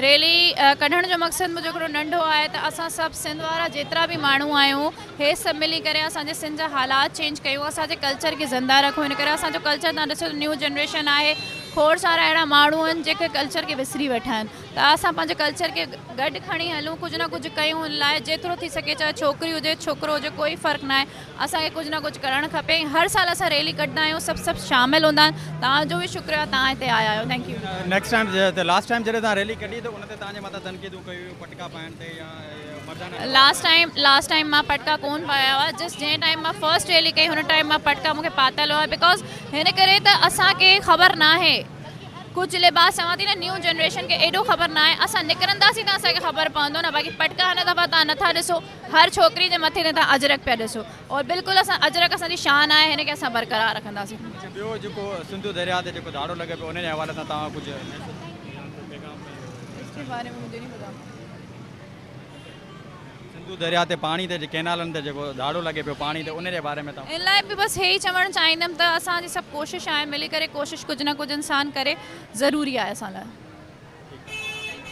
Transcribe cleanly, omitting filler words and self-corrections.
Rally ڪڍڻ جو مقصد منهنجو هڪڙو ننڍو آهي ته اسان سڀ سنڌ وارا جيترا به ماڻهو آهيون هي سڀ ملي ڪري اسان جي سنڌ جا حالات چينج ڪيون اسان جي ڪلچر کي زنده رکون ان ڪري اسان جو ڪلچر تان ڏسو ته نيو جنريشن آهي کوڙ سارا اهڙا ماڻهو آهن جيڪي ڪلچر کي وسري ويٺا آهن ته اسان پنهنجي ڪلچر کي گڏ کڻي هلون ڪجهه نه ڪجهه ڪيون ان لاء جيترو ٿي سگهي چاهي ڇوڪري هجي ڇوڪرو هجي ڪوئي فرق ناهي اسان کي ڪجهه نه ڪجهه ڪرڻ کپي ۽ هر سال اسان ريلي ڪڍندا آهيون سڀ سڀ شامل هوندا آهن توهان جو به شڪريو توهان هتي آيا آهيو thank you. Next time ته لاسٽ ٽائيم جڏهن توهان ريلي ڪڍي ته ان تي توهان جي مٿان تنقيدون ڪيون ويون پٽڪا پائڻ تي يا مردانه لاسٽ ٽائيم لاسٽ ٽائيم مان پٽڪا ڪون پايا هئا جسٽ جنهن ٽائيم مان فرسٽ ريلي ڪئي هن ٽائيم مان پٽڪا مون کي پاتل هئا because هن ڪري ته اسان کي خبر ناهي ڪجهه لباس چوان ٿي نه نيو جنريشن کي ايڏو خبر ناهي اسان نڪرنداسين ته اسان کي خبر پوندو نه باقي پٽڪا هن دفعا توهان نٿا ڏسو هر ڇوڪري جي مٿي تي توهان اجرڪ پيا ڏسو اور بلڪل اسان اجرڪ اسان جي شان آهي هن کي اسان برقرار رکنداسين. اڇا ٻيو جيڪو سنڌو درياء تي جيڪو ڌاڙو لڳي پيو ان جي حوالي سان توهان ڪجهه ميسيج يا ڪو پيغام اس ڪي باري ۾ مجهي نهي پتا. سنڌو درياء تي پاڻي تي ڪينالن تي جيڪو ڌاڙو لڳي پيو پاڻي تي ان جي باري ۾ توهان. ان لاء به بس هي ئي چوڻ چاهيندم ته اسان جي سڀ ڪوشش آهي ملي ڪري ڪوشش ڪجهه نه ڪجهه انسان ڪري ضروري آهي اسان لاء.